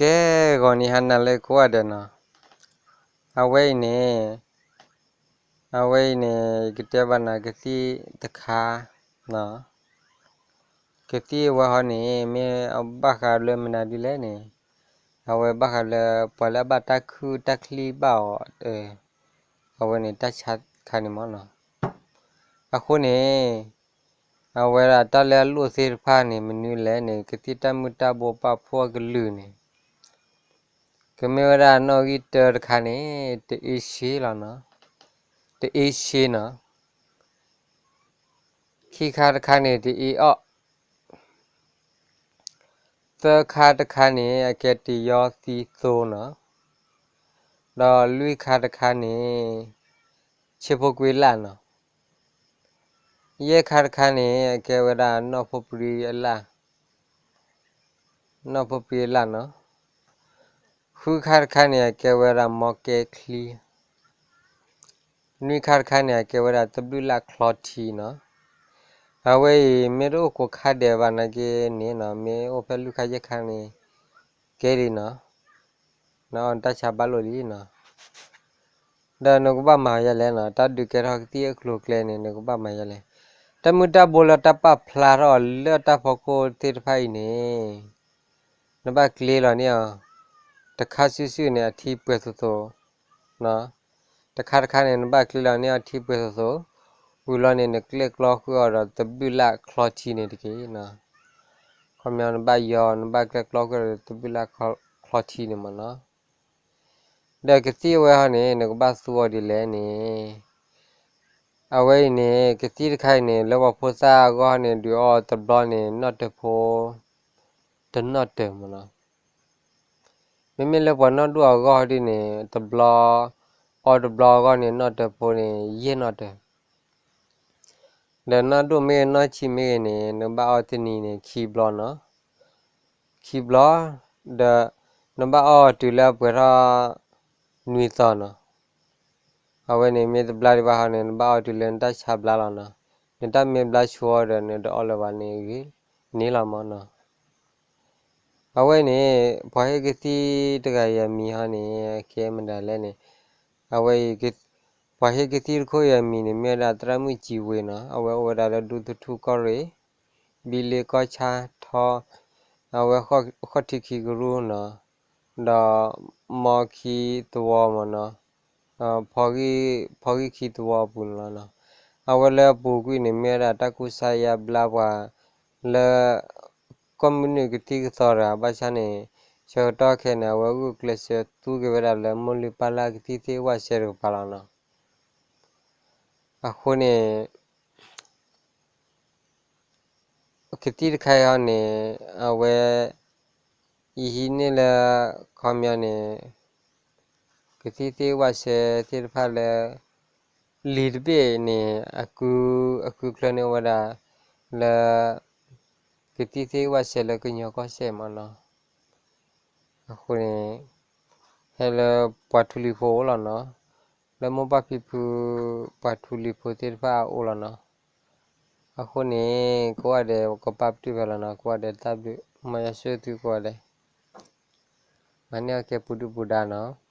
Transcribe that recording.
ကဲ ဂီၤနံၤဟါနၤလၢကိးဂၤဒဲးနီၤ, အဝဲအံၤန့ၣ်, အဝဲအံၤန့ၣ် ယကတဲဘၣ်နၤကသံၣ်တခါ, ကသံၣ်အဝဲဟီန့ၣ် မ့ၢ်အဘၣ်ဃးလၢမနုၤဒ်လဲၣ်န့ၣ်, အဝဲဘၣ်ဃးလၢ ပှၤလၢအဘၣ်တၢ်ခုၣ်တၢ်ချံဘၣ်အီၤ, အဝဲန့ၣ်တၢ်ဆါတခါန့ၣ်မ့ၢ်နီၤ, အဃိန့ၣ် အဝဲဒၣ်တၢ်လၢအလိၣ်သ့ၣ်တဖၣ်န့ၣ် မနုၤလဲၣ်န့ၣ် ကသံၣ်တၢ်မုၢ်တၢ်ဘိပာ်ဖှိၣ်အကလုာ်န့ၣ်, ကမ့ၢ်ဝဲဒၣ်နီၣ်ဂံၢ်တၢတခါန့ၣ် တအ့ၡ့လီၤနီၤ, တအ့ၡ့နီၤ, ခံခါတခါန့ၣ် တအ့အီၣ်, သၢခါတခါန့ၣ် အကဲတယီသံသိနီၤ, ဒီးလွံၢ်ခါတခါန့ၣ် ဆ့ဖိကွ့လၢ်နီၤ, ယဲၢ်ခါတခါန့ၣ် အကဲဝဲဒၣ်နီၣ်ဖိပြံအလၢ်, နီၣ်ဖိပြံအလၢ်နီၤ, ဃုခါတခါန့ၣ် အကဲဝဲဒၣ်မီကဲချံ, နွံခါတခါန့ၣ် အကဲဝဲဒၣ်တဘျုးလၢ်ချီထံနီၤ, အဝဲအံၤ မ့ၢ်တအိၣ်ကိးခါဒဲးဘၣ်နာ်က့န့ၣ်နီၤ, မ့ၢ်အိၣ်ဖဲလွံၢ်ခါယဲၢ်ခါန့ၣ် ကဲလံနီၤ, နအီၣ်နတၢ်ဆါဘၣ်လိာ်လံနီၤ, ဒီးနကဘၣ်မၤယဲလဲၣ်နီၤ, တၢ်ဒုးကဲထီၣ်ကသံၣ်အကျိၤအကျဲန့ၣ် နကဘၣ်မၤယဲလဲၣ်, တၢ်မုၢ်တၢ်ဘိလၢတၢ်ပာ်ဖျါထီၣ်အီၤလၢတၢ်ဖီခိၣ်သ့ၣ်တဖၣ်အံၤန့ၣ် နဘၣ်ကျ့လီၤန့ၢ်အီၤ တခါစုာ်စုာ်န့ၣ် အထံပှဲၤသိးသိး, တခါတခါန့ၣ် နဘၣ်ကျ့လီၤန့ၢ်အီၤထံပှဲၤသိးသိး, ဝံၤလီၤန့ၣ် နကျဲၣ်ကျီဃုာ်အီၤဒီးတဘျုးလၢ်ချီထံန့ၣ်တက့ၢ်နီၤ, ခီပညီနဘၣ်ယီၤ နဘၣ်ကျဲၣ်ကျီဃုာ်ဒီးတဘျုးလၢ်ချီထံန့ၣ်မ့ၢ်နီၤ, ဒီးကသံၣ်အဝဲဟီန့ၣ် နကဘၣ်သူအီၤဒ်လဲၣ်န့ၣ် အဝဲအံၤန့ၣ် ကသံၣ်တခါအံၤန့ၣ် လၢပှၤဖိသၣ်အဂီၢ်န့ၣ် ဒုးအီတဘျီန့ၣ် နီၣ်တၢၤဖိ တနီၣ်တၢၤမ့ၢ်နီၤ, မ့မ့ၢ်လၢပှၤနီၢ်ဒိၣ်အဂီၢ်ဒ်န့ၣ် တဘျီ, အီတဘျီအဂီၢ်န့ၣ် နီၣ်တၢၤဖိန့ၣ် ယဲၢ်နီၣ်တၢၤ, ဒီးနီၢ်ဒိၣ်မ့ၢ်ဂ့ၤနီၢ်ဆံးမ့ၢ်ဂ့ၤန့ၣ် နဘၣ်အီတနံၤန့ၣ် ခံဘျီနီၤ, ခံဘျီ, ဒီးနဘၣ်အီတုၤလၢအပှဲၤထီၣ် နွံသီနီၤ, အဝဲန့ၣ်မ့ၢ်တဘျါဒံးဘၣ်ဟီန့ၣ် နဘၣ်အီတုၤလၢနတၢ်ဆါဘျါလီၤနီၤ, နတၢ်မ့ၢ်ဘျါဆိဒီး နတအီလၢၤဘၣ်န့ၣ်ဂ့ၤန့ၣ်လီၤမ့ၢ်နီၤ, အဝဲန့ၣ် ပှၤဟ့ၣ်ကသံၣ်တဂၤအံၤအမံၤဟီန့ၣ် အကဲမတၤလဲၣ်န့ၣ်, အဝဲအံၤ ပှၤဟ့ၣ်ကသံၣ်တခိၣ်အံၤအမံၤန့ၣ် မ့ၢ်ဝဲဒၣ်သရၣ်မုၣ်စံဝ့နီၤ, အဝဲအိၣ်ဝဲဒၣ်လၢဒူသထူကီၢ်ရ့ၣ်, ဘံလ့ကီၢ်ဆၣ်ထီ, အဝဲဃီၣ်ထံခံကရူၢ်နီၤ, ဒီးမီခံသဝီမ့ၢ်နီၤ, ဖီဂံၢ်ခံသဝီအပူၤန့ၣ်လီၤနီၤ, အဝဲလၢအပူၤကွံာ်န့ၣ် မ့ၢ်ဝဲဒၣ်တၢ်ကူစါယါဘျါပှၤ လၢ ကီၢ်မုၢ်နုာ်ကသံၣ်ကသီတဂၤ ဘၣ်ဆၣ်န့ၣ် ဆၢကတီၢ်ခဲအံၤန့ၣ် အဝဲဂုာ်ကျဲးစၢးသူက့ၤဝဲဒၣ်လၢမိၢ်လုၢ်ပၢ်လၢ်ကသံၣ်သ့ၣ်ဝၣ်စဲတကပၤလီၤနီၤ, အဃိန့ၣ် ကသံၣ်တခါအံၤဟီန့ၣ် အဝဲ ယဟံးန့ၢ်လၢ ခီပညီန့ၣ် ကသံၣ်သ့ၣ်ဝၣ်စဲသ့ၣ်တဖၣ်လၢ လံာ်တဘ့ၣ်န့ၣ် အကု, အကုချၢန့ၣ်အိၣ်ဝဲဒၣ်လၢ ကသံၣ်သ့ၣ်ဝၣ်စဲလၢကညီကီၢ်စဲၣ်မ့ၢ်နီၤ, အဃိန့ၣ် ဟဲလၢပှၤထူလံၤဖိအအိၣ်လီၤနီၤ, လၢမိၢ်ပၢ်ဖံဖု ပှၤထူလံၤဖိသ့ၣ်တဖၣ်အအိၣ်လီၤနီၤ, အဃိန့ၣ် ကိးဂၤဒဲးကပာ်ပတုာ်ဖဲလီၤနီၤ, ကိးဂၤဒဲးတၢ်ဘျုး မ်ယွၤဆိၣ်ဂ့ၤသုကိးဂၤဒဲး, မၤန့ၢ်အီၣ်ကဲပူၤဒုၣ်ပူၤဒါနီၤ